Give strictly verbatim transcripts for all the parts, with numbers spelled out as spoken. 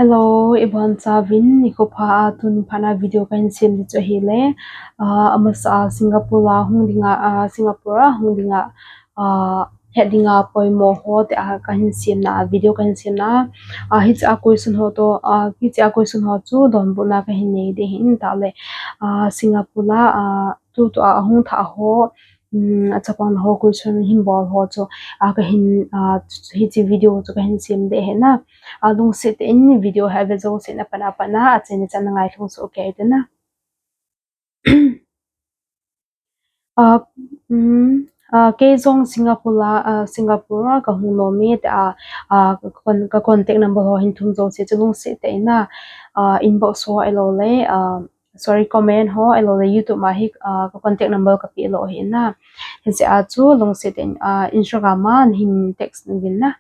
Hello, ibon chauvin nikho pha a, tuni phat a video kahin sem di chu ahile, ah, amasa a Singapore a hung dinga, ah, Singapore a hung dinga, ah, het dinga poimo ho tia kahin semna, video kahin semna, ah, hiche a question ho toh, ah, hiche a question ho chu donbutna kahin nei di ahin, tale, ah, Singapore a, ah, tutua ahung thah ho, um, achapang ho question hin bol ho chu, ah, kahin, ah, hiche video chu kahin sem di ahi na. Ah, lungset tah in video hi ave jouse na, apat apat na, achaina chan na ngailhung soh kei ute na. Ah, um, ah, kei jong Singapore a, ah, Singapore a kahung nom e tia, ah, ka con-, ka contact number ho hin thum jouse chu lungset tah in na, ah, inbox ho ahilou le, ah, sorry, comment ho ahilou le YouTube a hi, ah, ka contact number kapeh lou ahi na. Hiche a chu lungset tah in, ah, Instagram a nahin text uvin na.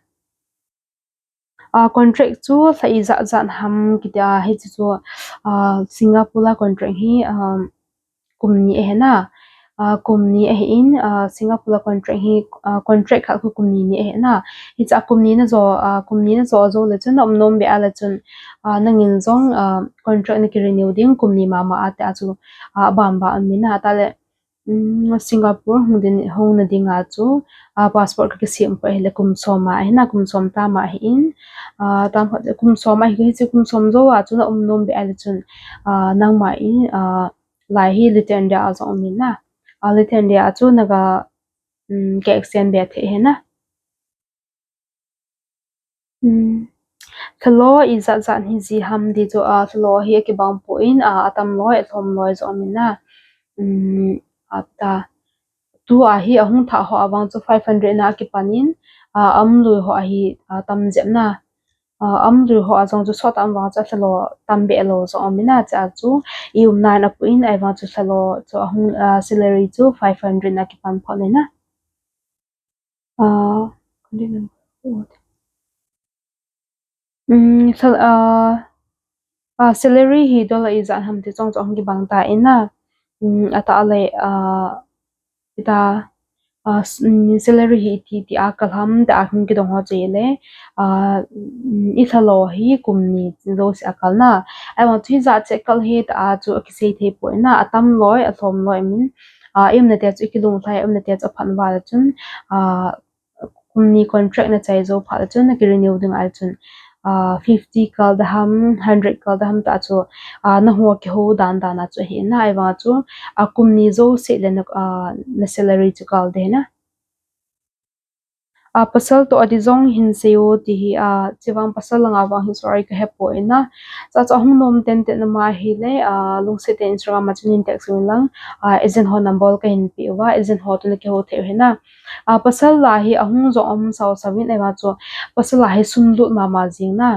Ah, contract chu lha ijat jat ham kiti a, hiche chu, ah, Singapore a contract hi, ah, kum ni ahi na. Ah, kum ni ahin, ah, Singapore a contract hi, ah, contract khat khu kum ni ni ahi na. Hiche a kum ni na jo, ah, kum ni na jo jou le chun, na um nom beh a le chun, ah, nangin jong, ah, contract na ki renew ding kum ni mama a tia chu, ah, aban ban um in na, tale, um, Singapore hung din, hung na dinga chu, ah, passport ka kisem poi ahile kum som a ahi na, kum som tam a ahin, ah, tam khat kum som a ahi, hiche kum som jou a chu na um nom beh a le chun, ah, nangma in, ah, lai hi Little India a jong um in na. Ah, Little India a chu na ga, um, ka extend be thei ahi na. Um, lhalo ijat jat hi ji ham ti chu, ah, lhalo hi akibang poi, ah, atam loi, alhom loi jong um in na. Um, ata, tua hi ahung thah ho a vang chu five hundred na akipan in, ah, aum lui ho ahi, ah, tam jep na. Ah, aum lui ho a jong chu sot a um vang chu lhalo tam be lou jong um in na, hiche a chu i umna in apoh in, ahivang chu lhalo chu ahung, ah, salary chu five hundred na akipan phot in na. Ah, contact number. Um, sal-, ah, ah, salary hi dollar ijat ham ti jong chu ahung kibang tan na. Um, atah le, ah, ita, ah, s-, um, salary hi iti tia kal ham tia hung kidong ho chu ahile, ah, um, i lhalo hi kum ni jouse a kal na. Ahivang chu hijat cheh kal hi tia chu akisei thei poi na, atam loi, alhom loi min. Ah, i umna tia chu i kilung lhai, i umna tia chu aphat val a chun, ah, kum ni contract na chai jou phat a chun, na ki renew ding a chun, ah, fifty kal da ham, hundred kal da ham tia chu, ah, na hung kihou dan dan a chu ahi na, ahivang chu, ah, kum ni jouse le na, ah, na salary chu kal de na. Ah, pasal toh adi jong hin sei o ti hi, ah, hiche vang pasal langa vang hi sorry ka he poi na. Chuche chu ahung nom tenten na ma ahile, ah, lungset tah in Instagram a chun hin text uvin lang, ah, agent ho number kahin pe uva, agent ho toh na kihou thei u ahi na. Ah, pasal la hi ahung jong um sau sau in, ahivang chu pasal la hi sum lut mama jing na.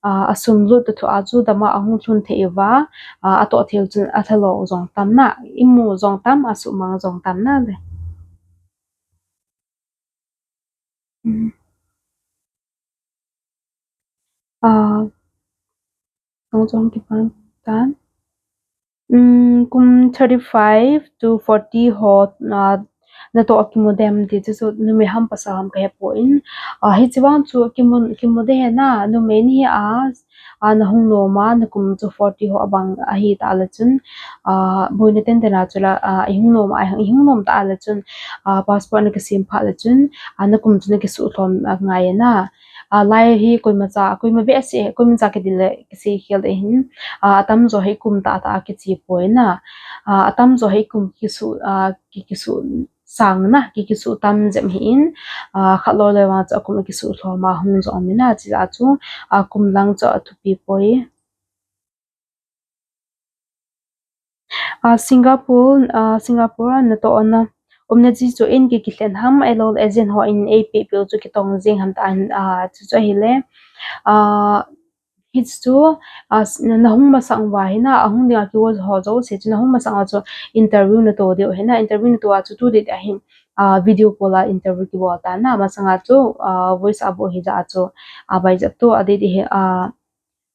Ah, asum lut toh thua chu dama ahung lhun thei uva, ah, atoh thei u chun alhalo jong tam na, imu jong tam, asumang jong tam na le. Um. Ah, jong jong kipan tan. Um, kum thirty-five to forty ho, ah, natoh a kimu dem ti chu, chu numei ham pasal ham ka he poi. Ah, hiche vang chu kimu, kimu de ahi na, numei ni hi a, ah, na hung nom a, na kum chu forty ho abang ahi ta le chun, ah, boina tenten a chu la, ah, i hung nom a, i hung nom ta le chun, ah, passport na kisem phat le chun, ah, na kum chu na kisuh lhom, ah, ngai na. Ah, lai hi koima cha, koima behseh, koima cha kiti le kisei khel de hin, ah, atam jo hi kum tah tah a kiche poi na. Ah, atam jo hi kum kisuh, ah, ki, kisuh sang na, ki, kisuh tam jep hi in, ah, khat loi loi vang chu akum kisuh lhom a hung jong um in na, hiche a chu, ah, kum lang chu athupi poi. Ah, Singapore, ah, Singapore a natoh na umna ji chu in ki, kilhen ham, ahilou le agent ho in eipeh peh u chu kitong jeng ham tia, ah, chu chu ahile, ah, hiche chu, ah, s-, na, na hung masang uva hi na, ahung dinga kigo ho jouse chu na hung masang uva chu interview nato diu ahi na, interview nato a chu tu date a hin, ah, video call a interview kibol ta na, masang a chu, ah, voice a bol hi jeh a chu, ah, bai jep tu a date hi, ah,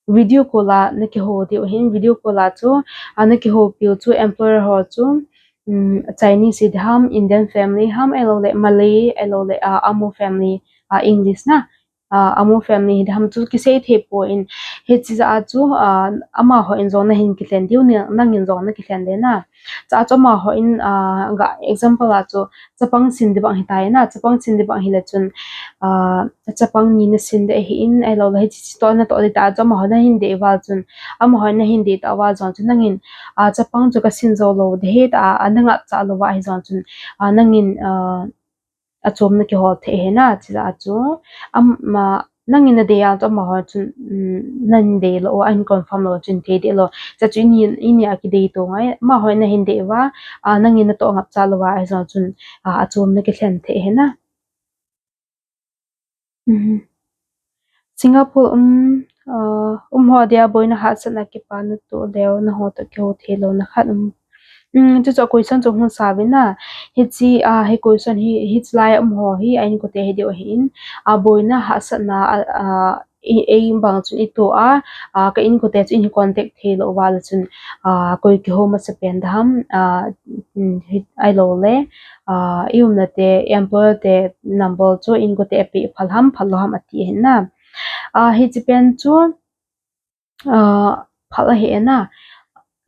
video call a na kihou diu ahin, video call a chu, ah, na kihoupi u chu employer ho chu, um, Chinese hi di ham, Indian family ham, ahilou le Malay, ahilou le, ah, Amu family, ah, English na, ah, Amu family hi di ham chu kisei thei poi in, Hiche jeh a chu, ah, amahon jong nahin kilhen diu, nangin jong nakilhen le na. Chua chu amahon, ah, ga example a chu chapang sin ding bang hitai na, chapang sin ding bang hile chun, ah, chapang ni nasin ding ahin, ahilou le hiche toh natoh ding ta chu amahon nahin dei uva chun, amahon nahin dei ta uva jong chun nangin, ah, chapang chu kasin jou lou ding ahi tia, ah, nangapcha lou uva ahi jong chun, ah, nangin, ah, achom nakihol thei ahi na, hiche jeh a chu, am, ma, nangin nadei a chu amahon chun, um, nahin dei lou, ahin confirm lou chun thei deh lou. Chua chu ini, ini a kidei to ngai, amahon nahin dei uva, ah, nangin natoh ngapcha lou uva ahi jong chun, ah, achom nakilhen thei ahi na. Singapore um, ah, um ho dia boina hahsatna kipana toh leu, nangho toh kihou thei louna khat um. Um, chuchu a question chu hung sa uvin na. Hiche, ah, hi question hi, hiche lai a um ho hi, a inkote hi diu ahin. Ah, boina hahsatna, ah, ah, ei, ei bang chun ito a, ah, ka inkote chu eihin contact thei lou uva le chun, ah, koi kihou masapen ding ham, ah, um, hi, ahilou le, ah, i umna te, employer te number chu inkote apeh phal ham, phal lou ham ati ahi na. Ah, hiche pen chu, ah, phal ahi na.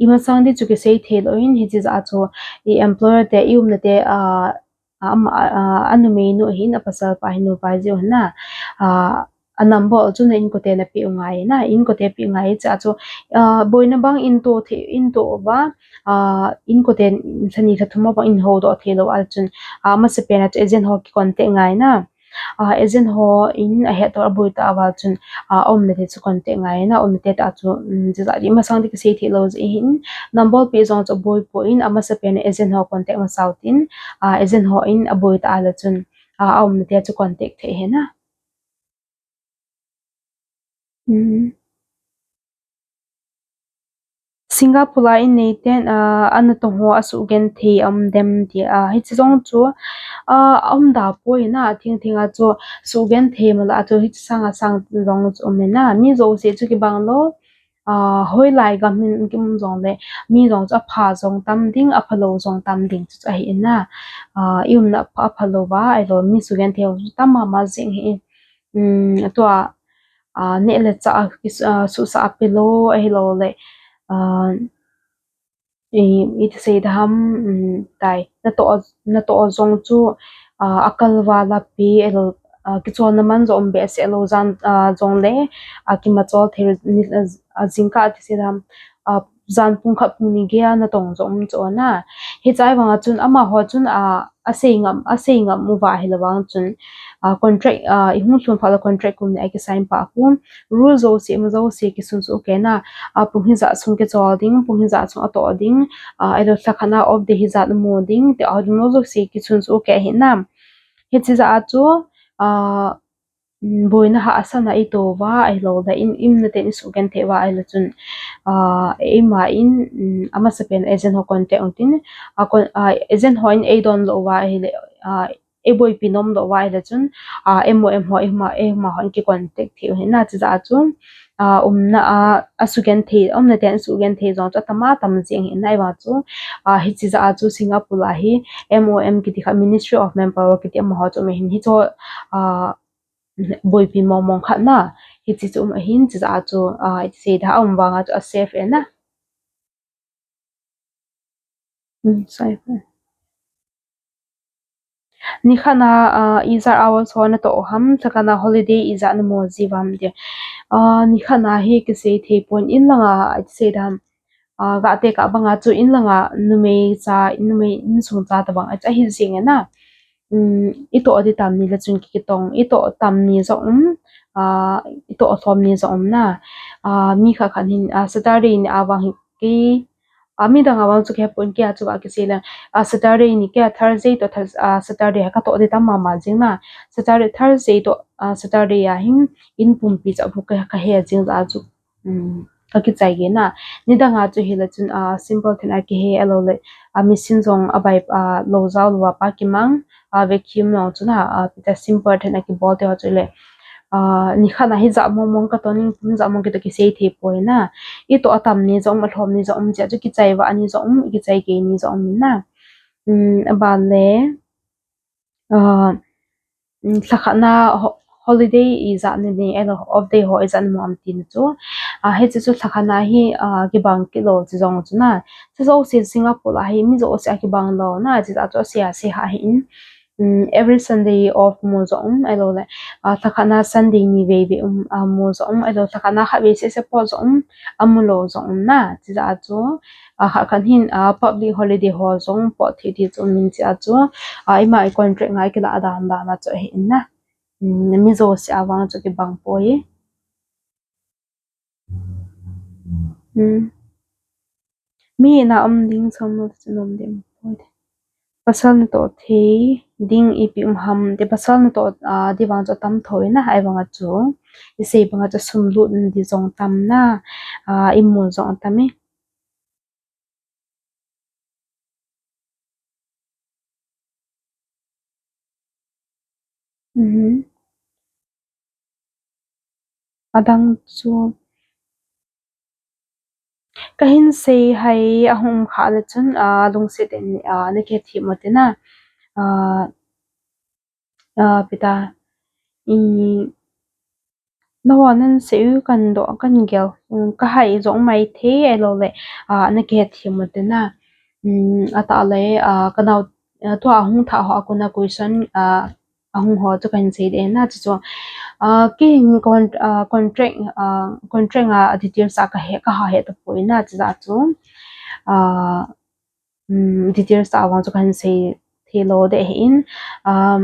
Imasang ding chu kisei thei lou ahin, hiche jeh a chu i employer te, i umna te, ah, a, a, a, a numeinu ahin, a pasalpa hin, nupa jiu ahin na. Ah, a number chu na inkote napeh u ngai na, inkote peh u ngai chua chu, ah, boina bang in to thei, in to uva, ah, inkote lha ni lha thum a bang in houdoh thei lou a chun, ah, masapen a chu agent ho kicontact ngai na. Ah, agent hon ahet toh aboi ta uva chun, ah, a umna te chu contact ngai na, a umna te ta chu, um, jeh a imasang ding kisei thei lou jeh ahin, number peh jong chu aboi poi, amasapen a agent ho contact masa u tin, ah, agent hon aboi ta a le chun, ah, a umna te chu contact thei ahi na. Um. Singapore a in nei ten, ah, a natong ho a suhgenthei a um dem ti, ah, hiche jong chu, ah, a um da poi na, a thing thing a chu suhgenthei mala a chu hiche sang a sang jong chu um e na, mi jouse chu kibang lou, ah, hoilai gam hin kium jong le, mi jong chu apha jong tam ding, aphalou jong tam ding chu, chu ahi na, ah, i umna apha, aphalou va, ahilou mi suhgenthei ho chu tam mama jing ahi. Um, tua, ah, neh le chah a kis-, ah, suhsah a pelou, ahilou le, ah, i, iti sei ding ham, um, tai, natoh, natoh jong chu, ah, akal vala pi, ahilou, ah, kicholna man jong um behseh lou jan, ah, jong le, ah, kimachol thei ni, ah, jingkah iti sei ding ham, ah, jan pung khat pung ni gei a natong jong um chu na. Hiche vang a chun amaho chun, ah, asei ngam, asei ngam uva ahilou vang chun, ah, contract, ah, i hung lhun phat le contract kum ni a kisign pah khu, rule jouse, ima jouse kisun soh kei na, ah, pung hijat sung kichol ding, pung hijat sung atoh ding, ah, ahilou lha khat na off day hijat amu ding, ti a rule jouse kisun soh kei ahi na. Hiche jeh a chu, ah, um, boina hahsatna ito uva, ahilou le in, i umna ten i suhgenthei uva ahile chun, ah, eima in, um, amasapen agent ho contact u tin, ah, con-, ah, agent hon eidon lou uva ahile, ah, eiboipi nom lou uva ahile chun, ah, M O M ho eima, eima hon kicontact thei u ahi na, hiche jeh a chu, ah, umna a, a suhgenthei, umna ten suhgenthei jong chu atam atam jing ahi na, ahivang chu, ah, hiche jeh a chu Singapore a hi M O M kiti kha Ministry of Manpower kiti amaho chu um ahin, hichu, ah, boipi mong mong khat na, hiche chu um ahin, hiche jeh a chu, ah, iti sei ding ham, a um vang a chu a safe e na. Um, safe e. Nikhat na, ah, ijat hours ho natoh u ham, lha khat na holiday ijat namu ji uvam ti. Ah, nikhat na hi kisei thei pon, in langa, iti sei ding ham, ah, gah tekah banga chu in langa numei cha, numei insung cha tabang a chu ahi jing e na. Um, itoh ding tam ni le chun ki, kitong, itoh tam ni jong um, ah, itoh lhom ni jong um na. Ah, mi khat khat hin, ah, Saturday ni a vang hi ki, ah, midang a vang chu kihe pon, kei a chu ga kisei le, ah, Saturday ni, kei a Thursday toh Thurs-, ah, Saturday a katoh ding tam mama jing na. Saturday, Thursday toh, ah, Saturday a hin in pumpi chu abuk ka, kahe jing jeh a chu, um, kakichai gei na. Nidang a chu hile chun, ah, simple then a kihe, ahilou le, ah, machine jong abai, ah, lou jao lou a pa kimang, ah, vacuum jong chu na, ah, pi ta simple then a kibol te ho chu le, ah, nikhat na hijat mong mong katoh ning, pum jat mong kitoh kisei thei poi na. Itoh atam ni jong um, alhom ni jong um, hiche a chu kichai vah ni jong um, kichai gei ni jong um na. Um, aban le, ah, um, lha khat na ho-, holiday ijat ni ni, ahilou off day ho ijat ni mo ham tina chu. Ah, hiche chu lhakhat na hi, ah, kibang kit lou chu jong chu na. Chu jouse Singapore a hi mi jouse a kibang lou na, chu jeh a chu asei asei ha hi in. Um, every Sunday off mu jong um, ahilou le, ah, lhakhat na Sunday ni vei vei um, ah, mu jong um, ahilou lhakhat na khat vei seh seh po jong um, amu lou jong um na, chu jeh a chu, ah, khat khat hin, ah, public holiday ho jong po thei thei chu um in chu jeh a chu, ah, ima i contract ngai kila dan dan a chu ahi in na. Um, mi jouse a vang chu kibang poi. Hmm. Mi na um ding som no chu nom ding poi de. Pasal natoh thei ding ipi um ham, ti pasal natoh, ah, di vang chu atam thou in na, ahivang a chu. Isei bang a chu sum lut di jong tam na, ah, imu jong atam e. Mhm. Adang chu kahin sei hai ahung kha le chun, ah, lungset in, ah, na kihethem u te na. Ah, ah, pita, i, na ho nan sei u kan doh, kan gel, um, ka hai jong mai thei ahilou le, ah, na kihethem u te na. Um, atah le, ah, ka nao, ah, tua hung thah ho a kona question, ah, ahung ho chu kahin sei de na chu chu. Ah, kei hin con-, ah, contract, ah, contract a details a ka he, ka ha he tapoi na chu jeh a chu. Ah, um, details a vang chu kahin sei thei lou de ahi in. Um,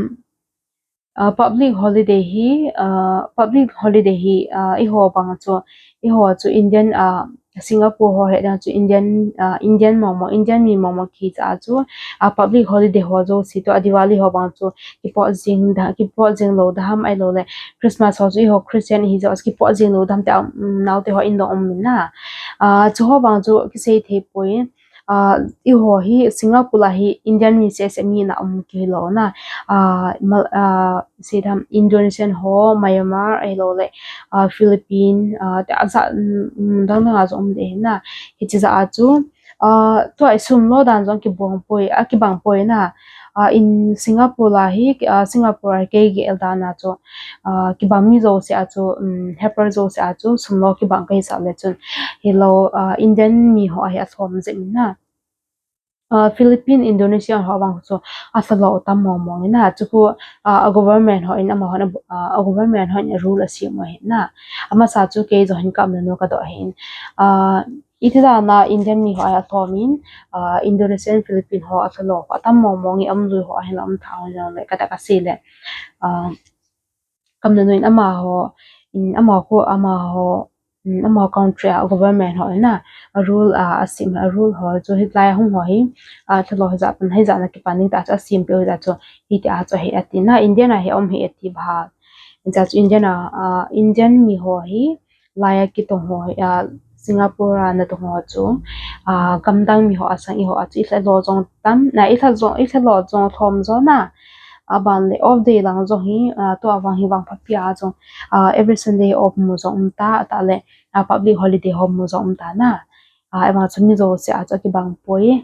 ah, public holiday hi, ah, public holiday hi, ah, eiho bang chu, eiho chu Indian, ah, Singapore ho hi dan chu Indian, ah, Indian mong mong, Indian mi mong mong kiti a chu, ah, public holiday ho jouse toh, ah, Diwali ho bang chu kipot jing da, kipot jing lou da ham ahilou le, Christmas ho chu eiho Christian hi jouse kipot jing lou da ham ti a, um, naote ho in dong um in na. Ah, chu ho bang chu kisei thei poi. Ah, eiho hi Singapore a hi Indian mi seh seh mi na um kei lou na. Ah, Mal-, ah, sei dam Indonesian ho, Myanmar ahilou le, ah, Philippine, ah, te ajat, um, dang dang a jong um de na. Hiche jeh a chu, ah, tua i sum lo dan jong kibang poi, a kibang poi na. Ah, in Singapore a hi, ah, Singapore a kei gel dan a chu, ah, kibang mi jouse a chu, um, helper jouse a chu, sum lo kibang kahi sah le chun. Hilou, ah, Indian mi ho a hi alhom jep in na. Ah, Philippine, Indonesia ho bang chu alha lou tam mong mong in na, chu khu, ah, a government ho in amahon, ah, a government ho in rule asem u ahi na. Amasa chu kei jong hin ka umna nu ka doh ahi in. Ah, iti dan a Indian mi ho a alhom in, ah, Indonesian, Philippine ho alha lou ho atam mong mong in, aum lui ho ahin la um tha ho jong le ka ta ka sei le. Ah, ka umna nu in amaho, in amaho khu, amaho, um, amaho country a government ho in na, a rule, ah, asem, a rule ho chu hilai a hung ho hi, ah, alha lou hijat pan, hijat na kipan ding ta chu asem peh u hijat chu, hiti a chu ahi ati na, Indian a hi aum hi ati ba. Hijat chu Indian a, ah, Indian mi ho hi, lai a kitong ho hi, ah, Singapore a natong ho chu, ah, gamdang mi ho a sang eiho a chu i lha lou jong tam, na i lha jong, i lha lou jong lhom jo na. Aban le off day lang jong hi, ah, tua vang hi vang pha pi a jong, ah, every Sunday off mu jong um ta, atah le, ah, public holiday ho mu jong um ta na. Ah, ahivang chun mi jouse a chu akibang poi.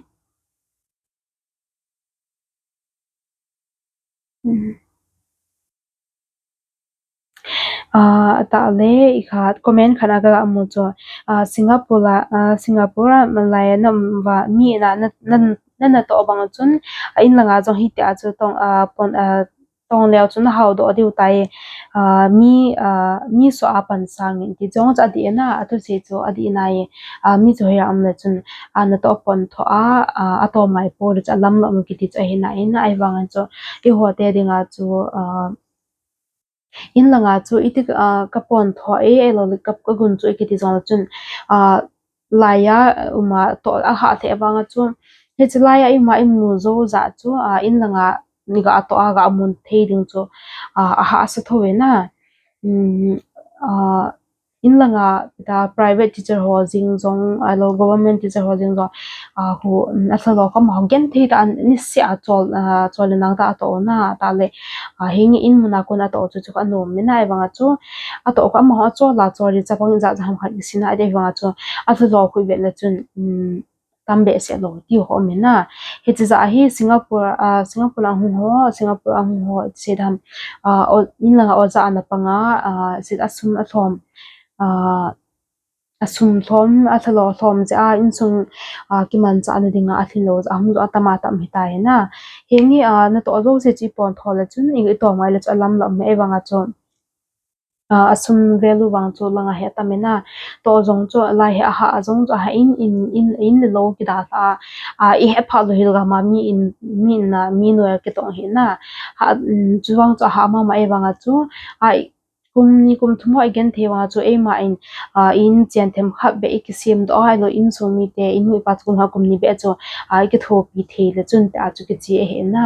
Hmm. Ah, atah le, i khat, comment khat a ka ga mu chu. Ah, Singapore a, ah, Singapore a malai a na um uva, mi na, na, na, na natoh bang chun, ah, in langa jong hiti a chu tong, ah, pon, ah, tong leu chun na hao doh diu tai. Ah, mi, ah, mi so a pan sang in ti jong chu adih na, atu se chu adih nai. Ah, mi chu hoi a um le chun, ah, natoh pon tho a, ah, ato mai po le chu alam lou um kiti chu ahi nai na, ahivang in chu, eiho te dinga chu, ah, in langa chu iti, ah, ka pon tho e, ahilou le ka, ka gun chu i kiti jong le chun, ah, lai a, um a, toh a hah thei vang a chu, hiche lai a i um a i mu jou jeh chu, ah, in langa i ga toh a ga mun thei ding chu, ah, ahahsa tho e na. Um, ah, in langa, ta private teacher ho jing jong, ahilou government teacher ho jing jong, ah, khu, um, alha lou ka ma ho genthei ta an, niseh a chol, ah, chol le nang ta atoh na, atah le, ah, hinge in mun a kon atoh chu, chu ka nom in na, ahivang a chu, atoh ka ma ho chol a chol le chapang jat jat ham khat kisin a, ahivang a chu, alha lou khu i vet le chun, um, tam behseh lou ti ho um in a. Hiche jeh a hi Singapore, ah, Singapore a hung ho, Singapore a hung ho, ti sei dan, ah, o-, in langa oja ana panga, ah, sei a sum a lhom, ah, a sum lhom, a lhalo lhom jeh a, insung, ah, kimanchah na dinga a lhin lou jeh a, hung jo a tam a tam hita hi na. Hi nge, ah, natoh jouse chu i pon tho le chun, i, i toh mai le chu a lam lam e vang a chu. Ah, a sum value vang chu langa hi atam in a, toh jong chu lai hi a ha a jong chu a ha in, in, in, in le lou kidalha a, ah, i he pha lou hil gam a mi in, mi in a, mi noi a kitong hi na. Ha, um, chu vang chu a ha mama e vang a chu, ah, kum ni kum thum ho i gen thei vang a chu eima in, ah, in chen them khat beh i kisem doh a, ahilou insung mite, i nu i pa chu kum khat kum ni beh chu, ah, i kithopi thei le chun te a chu kichi ahi na.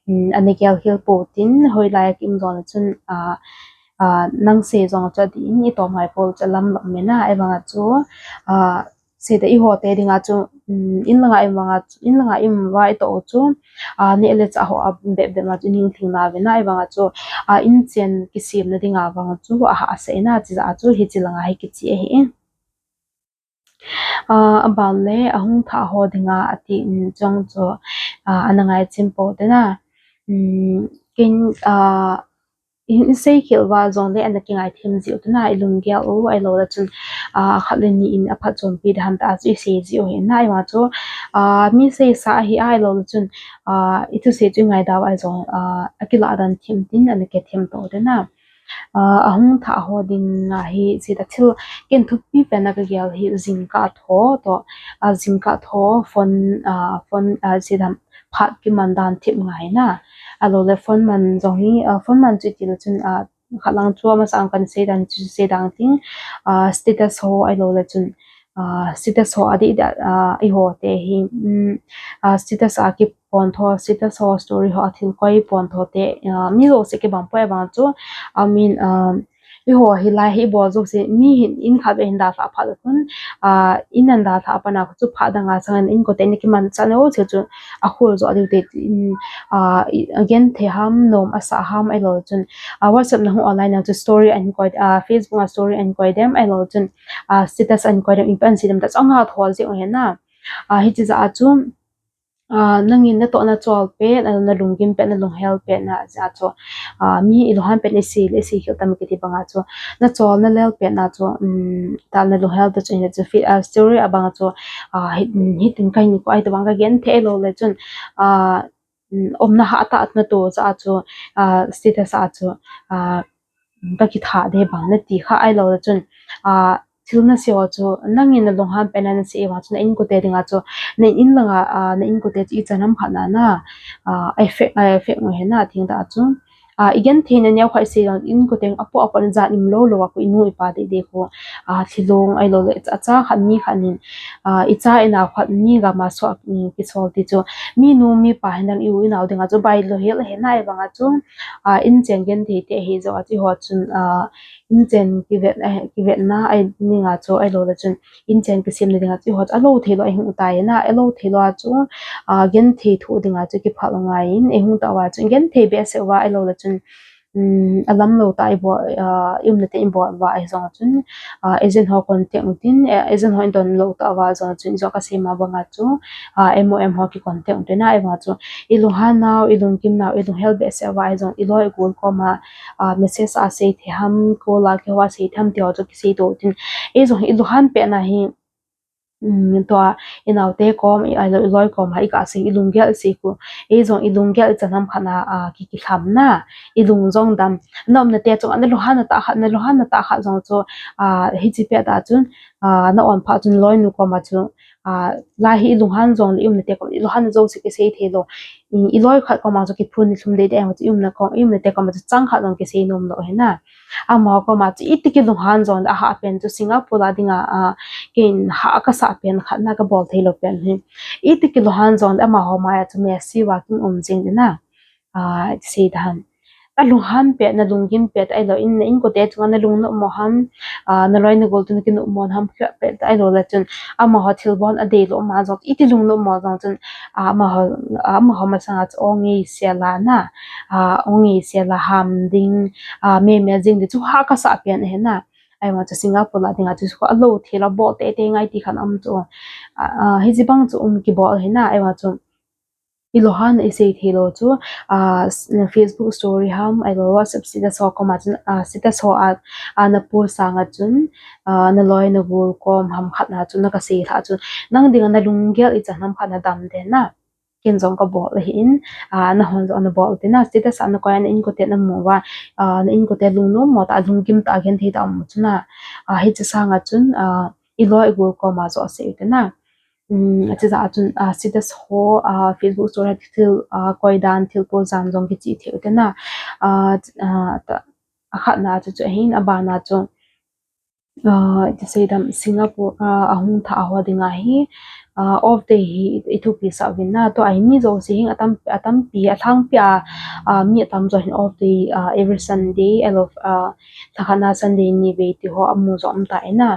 Um, ana gel hel pou tin, hoilai a ki um jong le chun, ah, ah, nang sei jong chu a din, i toh mai pou chu a lam lam e na, ahivang a chu, ah, sei te i ho te dinga chu, um, in langa i um vang a chu, in langa i um va i toh u chu, ah, neh le chah ho a bep bep ma chu i ning thing na ve na, ahivang a chu, ah, in chen kisem na dinga vang chu, ah, a ha seh na, chu jeh a chu hiche langa hi kichi ahi. Ah, a ban le, a hung thah ho dinga, a ti in jong chu, ah, ana ngai chim pou te na. Um, kin, ah, in, in sei khel va jong le ana kingai them jiu te na, i lunggel u, ahilou le chun, ah, khat le ni in a phatchompi ding ham ti a chu i sei jiu hi na, ahivang chu, ah, mi seisa ahi ahilou le chun, ah, i thusei chu i ngaidam a jong, ah, a kilah dan them tin ana ke them pou te na. Ah, a hung thah ho dinga hi, sei ta thil ken thupi pen a ka gel hi jingkah tho toh, ah, jingkah tho phone, ah, phone, ah, sei ta phat kiman dan them ngai na. Ahilou le phone man jong hi, ah, phone man chu i ti le chun, ah, khat lang chu a masang kan sei dan chu sei dan ting, ah, status ho ahilou le chun, ah, status ho a di da, ah, i ho te hi, um, ah, status a kipon tho, status ho story ho a thil koi pon tho te, ah, mi jouse kibang poi vang chu, I mean, um, i ho hi lai hi i bol jouse, mi hin in khat ve hin dalha phat le khun, ah, in an dalha a pat na chu phat dang a chang in inkote in kimanchah neo chu chu a khul jo a diu te in, ah, i, a gen thei ham, nom a sa ham ahilou le chun, ah, WhatsApp na hung online na chu story an koi, ah, Facebook a story an koi dem ahilou le chun, ah, status an koi dem, in pan si dem ta chang ha tho jeh u hi na. Ah, hiche jeh a chu, ah, nangin na toh na chol pet, na, na lunggim pet, na lunghel pet na jeh a chu, ah, mi i lunghan pet na i sei le i sei khel tam kiti bang a chu, na chol na lel pet na chu, um, ta na lunghel ta chu in chu fi-, ah, story a bang a chu, ah, hi, hi tin ka hin ko ai ta bang ka gen thei lou le chun, ah, um, umna ha ta na toh jeh a chu, ah, status a chu, ah, ka kitha de bang na ti kha ahilou le chun, ah, thil na sei ho chu, nangin na lunghan pet na na sei vang chu, na inkote dinga chu, na in langa, ah, na inkote chu i chan ham khat na na, ah, effect, ah, effect ngai hi na, thing ta chu. Ah, i gen thei na neo khat i sei vang, inkote a po a po na jan im lou lou a khu i nu i pa dei dei khu, ah, thilong ahilou le, a cha khat mi khat nin, ah, i cha i nao khat mi gam a so, um, kisol ti chu, mi nu mi pa hin dang i u i nao dinga chu bai lou hel hi na, ahivang a chu, ah, in chen gen thei te hi jo a chu i ho chun, ah, in chen kivet, eh, kivetna a i ninga chu ahilou le chun in chen kisem na dinga chu i ho chu a lou thei lou a i hung u tai na, a lou thei lou a chu, ah, gen thei thu dinga chu kiphal ngai in i hung ta uva chu gen thei behseh uva ahilou le chun, um, a lam lou ta i bol, ah, i umna te i bol uva ahi jong chun, ah, agent ho contact u tin, eh, agent ho in don lou ta uva jong chun i jo ka sei ma bang a chu, ah, M O M ho ki contact u tin ahivang a chu i lunghan nau, i lunggim nau, i lunghel behseh uva ahi jong i loi i gol koma, ah, message a sei thei ham, call a kihou a sei thei ham ti ho chu kisei to tin. I jong i lunghan pet na hi, um, tua i naote kom, i, i loi kom a i ka sei i lunggel i sei khu. I jong i lunggel i chan ham khat na, ah, ki, kilham na, i lung jong dam. Na umna te chu na lunghan na ta khat, na lunghan na ta khat jong chu, ah, hiche pet a chun, ah, na on phat chun loinu koma chu, ah, lai hi i lunghan jong le i umna te kom, i lunghan jouse kisei thei lou. I, i loi khat koma chu kiphun ni lhum dei dei a chu i umna kom, i umna te koma chu chang khat jong kisei nom lou hi na. Amaho koma chu iti kilunghan jong le a ha pen chu Singapore a dinga, ah, ken ha ka sa pen khat na ka bol thei lou pen hi. Iti kilunghan jong le amaho mai a chu mesi va kin um jing ding na. Ah, sei dan. Na lunghan pet, na lunggim pet ahilou in, na inkote chunga na lung nom mo ham, ah, na loi na gol chu na kinom mo ham, pet ahilou le chun, amaho thilbol a dei lou ma jong, iti lung nom mo jong chun, ah, amaho, ah, amaho masanga chu o ngei sel a na, ah, o ngei sel a ham ding, ah, me me jing ding chu ha ka sa pen hi na. Ahivang chu Singapore lah dinga chu ko alo thei la bol tete ngai ti khat um chu. A, a, hichi bang chu um kibol hi na, ahivang chu ilohan isei thei lou chu, a, s-, Facebook story ham, ahilou WhatsApp status ho koma chun, a, status ho a, a, na post sanga chun, a, na loi na gol kom ham khat na chu na ka sei lha chu. Nang dinga na lunggel ichan ham khat na dam den na. Ken jong ka bol ahin, a, na hon jong na bol te na, status a na koi a na inkote na mu uva, a, na inkote lungnom mo ta, lungkim ta, genthei ta um chu na. A, hichi sanga chun, a, iloi igol koma jong sei u te na. Um, hichi jeh a chun, a, status ho, a, Facebook story thil, a, koi dan, thil post dan jong kichi thei u te na. A, a, ta, a khat na chu chu ahin, a ban na chu, a, iti sei dam Singapore, a, ahung thah ho dinga hi, a, off day hi i thupi sah uvin na, tua hi mi jouse hin atam, atampi, alhangpi a, a, mi atam jo hin off day, a, every Sunday, ahilou, a, lha khat na Sunday ni vei ti ho amu jo um ta e na.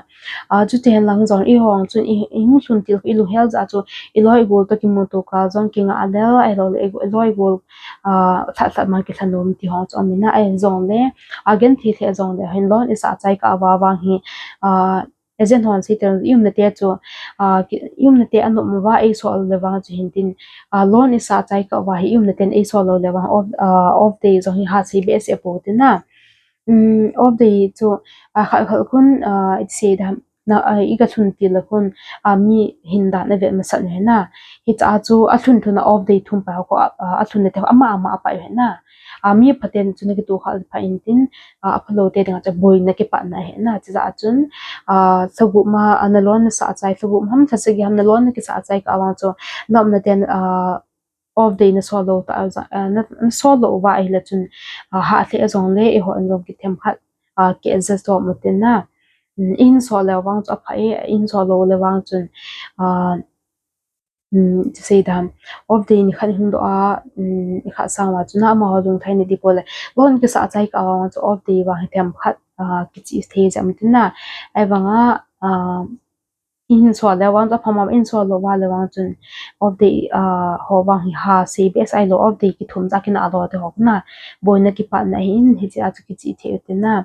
A, chuti hen lang jong eiho chun i, i hung lhun til i lunghel jeh a chu iloi igol to kimuto kal jong kinga lel, ahilou le iloi igol, a, lhat lhat ma kilhanom ti ho chu um in na, ahi jong le, a, genthei thei jong le, hin loan isah chai kah uva vang hi, a, agent hon sei te i umna te chu, a, ki, i umna te anom uva eisol le vang chu hin tin, a, loan isah chai kah uva hi i umna ten eisol lou le vang off, a, off day jong hi ha sei behseh pou tin na. Um, off day chu, a, khat khat khun, a, iti sei dam, na, a, i ka lhun til le khun, a, mi hin dan a vet masat u hi na. Hichi a chu alhun lhun a off day thum pai ho ko, a, a, alhun le te ama ama pai u hi na. A, mi phaten chu na kitoh khah pha in tin, a, aphalou te dinga chu boina kipatna hi na. Hichi jeh a chun, a, lha gup ma, a, na loan na sah chai, lha gup ham lha sagi ham na loan na kisah chai kah vang chu, na umna ten, a, off day na sol lou ta, a, na, na sol lou uva ahile chun, a, ha lheh jong le, eiho in jong kithemkhat, a, ki adjust to mo tin na. Um, i hin sol le vang chu apha e, i hin sol lou le vang chun, a, um, iti sei dam, off day ni khat i hung doh a, um, i khat sang uva chun amaho lungthim ni di pole. Loan kisah chai kah vang chu off day vang hi themkhat, a, kichi thei jeh um tin na. Ahivang a, a, i hin sol le vang chu apha ma, i hin sol lou uva le vang chun off day, a, ho vang hi ha sei behseh lou, off day kithum ja kina lou te ho na. Boina kipatna hin hichi a chu kichi thei u te na.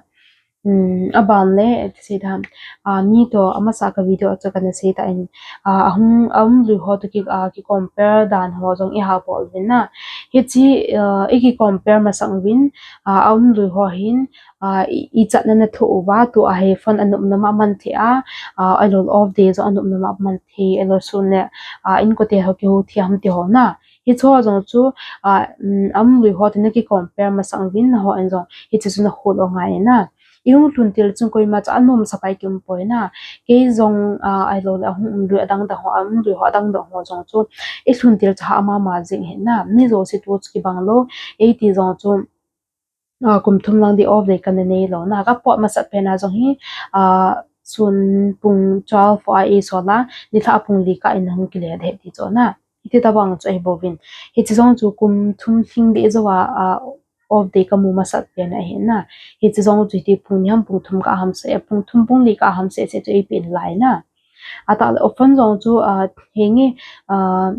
Um, a ban le, iti sei dam, a, mi to amasa ka video a chu kana sei ta in, a, ahung, a um lui ho to ki, a, ki compare dan ho jong i ha bol uvin na. Hichi, a, i ki compare masang uvin, a, a um lui ho hin, a, i, i chatna na thoh uva, tua hi phone anopna ma man thei a, a, ahilou off day jong anopna ma man thei, ahilou sun le, a, inkote ho kihou thei ham ti ho na. Hichi ho jong chu, a, um, a um lui ho to na ki compare masang uvin na ho in jong, hichi chu na hol u ngai na. I hung lhun til chun koima chu anom sa pai ki um poi na. Kei jong, a, ahilou le ahung um lui adang dang ho, a um lui ho adang dang ho jong chu, i lhun til chu ha ama ama jing hi na. Mi jouse tu chu kibang lou, eiti jong chu, a, kum thum lang di off day kana nei lou na. Ka pot masat pen a jong hi, a, sun pung twelve a eisol a, nilhah pung li kah in hung kile de ti chu na. Hiti tabang chu ahi bouvin. Hichi jong chu kum thum lhing di jo a, a, off day ka mu masat pen ahi na. Hichi jong chu hiti pung ni ham pung thum kah ham seh, pung thum pung li kah ham seh seh chu ei pen lai na. Atah le phone jong chu, a, henge, a,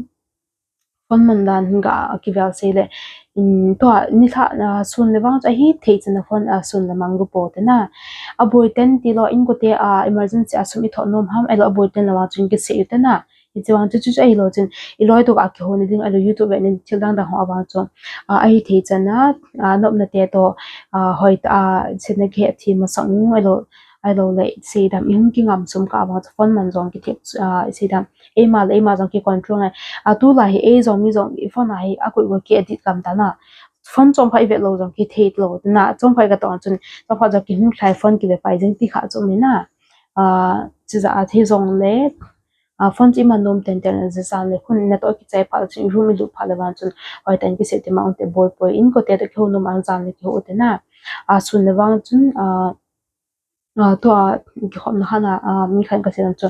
phone man dan hin ka kivel sei le, um, tua nilhah, a, sun le vang chu ahi thei chan a phone, a, sun le mang gu pou te na. Aboi ten ti lou inkote, a, emergency a sum i thot nom ham, ahilou aboi ten le vang chun kisei u te na. Hichi vang chu chu chu ahilou chun, i loi to a kihou na ding, ahilou YouTube ve na thil dang dang ho a vang chu, a, ahi thei chan a, a, nopna te to, a, hoi ta, a, sei na kihe thei masang u, ahilou, ahilou le, sei dam, i hung kingam sum kah vang chu phone man jong kithep, a, sei dam, eima le eima jong ki control ngai. A, tulai hi ei jong mi jong i phone a hi akoi koi ki edit gam ta na. Phone chomkhat i vet lou jong kithei lou na. Chomkhat ka tong chun, chomkhat jong kihung lhai phone kive pai jeng ti kha chu mi na. A, hichi jeh a thei jong le, a, phone chu i man nom ten ten a jeh jan le khun na to kichai pha chun i room i lut pha le vang chun, hoi ten kisei te ma un te boi poi inkote to kihou nom ang jan le kihou u te na. A, sun le vang chun, a, a, tua kikhopna khat a, a, mi khat in kasei dan chu,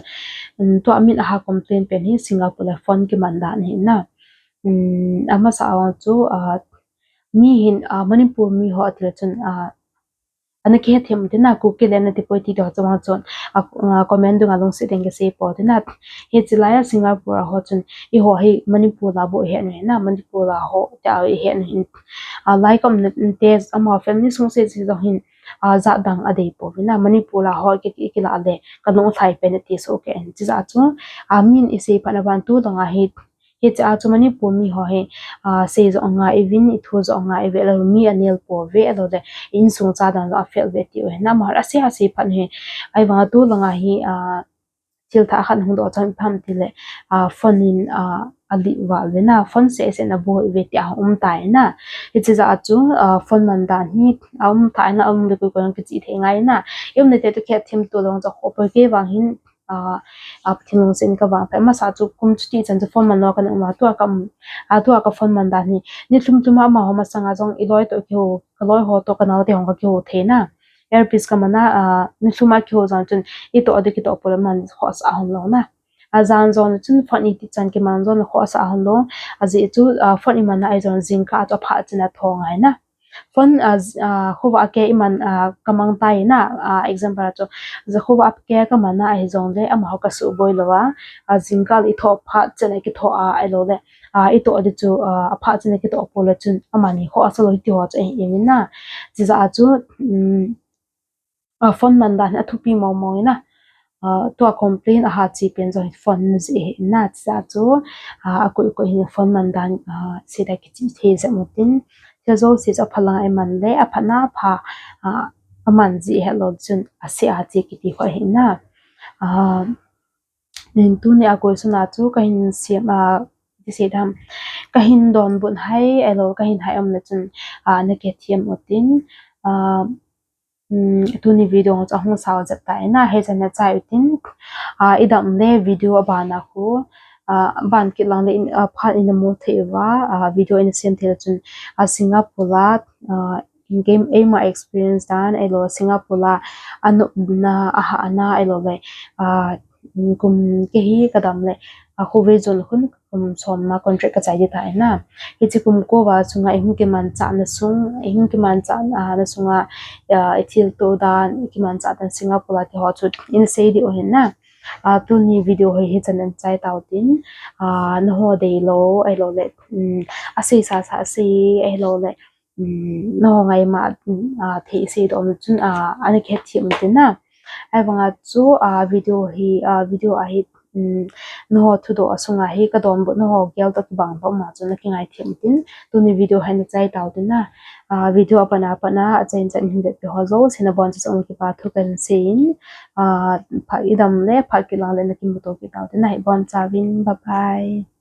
um, tua min aha complain pen hi Singapore le phone kiman dan hi na. Um, amasa a vang chu, a, mi hin, a, Manipur mi ho atil chun, a, ana kihethem u te na, Kuki le na ti poi ti to chu vang chun, a, a, comment dunga lungset in kasei pou te na. Hichi lai a Singapore a ho chun, eiho hi Manipur la bou i het u hi na, Manipur la ho tia i het u hin. A, lai kam na te ama family sung se se jong hin, a, jat dang adei pouvin a, Manipur a ho ki, ki, kila le, ka lunglhai pen ati soh kei in. Chijeh a chu, a, min isei phat na vang tu langa hi, hiche a chu Manipur mi ho hi, a, sei jong angai uvin, ithu jong angai uve, ahilou le mi anel pouve, ahilou le, insung cha dang jong afel uve ti u ahi na, amahon asei, asei phat hi, ahivang a tu langa hi, a, thil thah khat hung doh chang ipi ham tile, a, phone in, a, alih val uve na, phone seh seh in aboi uve ti a um tai na. Hiche jeh a chu, a, phone man dan hi, a um tai na, a um le koi koi jong kichih thei ngai na. I um le te tu khet thim tu long jong kho poi kei vang hin, a, a, Pathen lungset in ka vang phat. Masa chu kum chuti chan chu phone man lou kana um a, tua ka um, a, tua ka phone man dan hi. Ni lhum lhum a amaho masanga jong i loi toh kihou, ka loi ho toh ka nao te hong ka kihou thei na. Earpiece ka man a, a, ni lhum a kihou jong chun, i toh ding kitoh pole man khohsah hon lou na. A jan jong chun phone i tih chan kiman jong khohsah hon lou. Ajeh chu, a, phone i man a ahi jong jingkah a chu aphat chan a tho ngai na. Phone, a, j-, a, khovah a ke i man, a, ka mang tai na, a, example a chu, ja khovah a ke ka man a ahi jong le, amaho ka suboi lou a, a, jingkah le i thoh phat chan a kithoh a, ahilou le, a, i toh ding chu, a, aphat chan a kitoh pole chun, amani khohsah lou ti ho chu ahi in na. Chijeh a chu, um, a, phone man dan hi athupi mong mong in a, a, tua complain aha chi pen jong hi phone jeh ahi in na, chijeh a chu, a, akoi koi hin phone man dan, a, sei da kichih thei jep u tin, thil jouse chu apha langa i man le, aphat na pha, a, aman jeh ahi lou chun, asei a chi kiti ho ahi in na. A, Nin tuni a question a chu kahin siam, a, ti sei dam. Kahin donbut hai, ahilou, kahin hai um le chun, a, na kithem u tin, a, um, tuni video chu ahung sao jep tai na, hichan na chai u tin, a, i dam le video aban a khu, a, ban kit lang le in, a, phat in na mu thei uva, a, video in na siam thei le chun, a, Singapore a, a, in game aim a experience dan, ahilou, Singapore a, anopna, ahahna, ahilou le, a, kum kei hi ka dam le, a, khovei jon khun kum som ma contract ka chai ding tai na. Hiche kum ko va sunga i hung kimanchah na sung, i hung kimanchah na, na sunga, a, i thilto dan, i kimanchah dan Singapore a ti ho chu in sei ding u ahi na. A, tuni video hi hichan in chai tau tin, a, na ho deilou, ahilou le, um, asei sasa asei, ahilou le, um, na ho ngaima, um, a, thei sei dom chun, a, ana kithem tin na. Ahivang a chu, a, video hi, a, video a hi, um, na ho thudoh a sunga hi ka donbut na ho gel toh kibang lou ma chu na kingaithem tin. Tuni video hi na chai tau tin na. A, video apat a pat a, a chan chan hin vet pi ho jouse na bon chu chong kipa thu kan sei in. A, phat i dam le, phat kit lang le na kimuto kit tau tin na hi bon chauvin. Bye bye.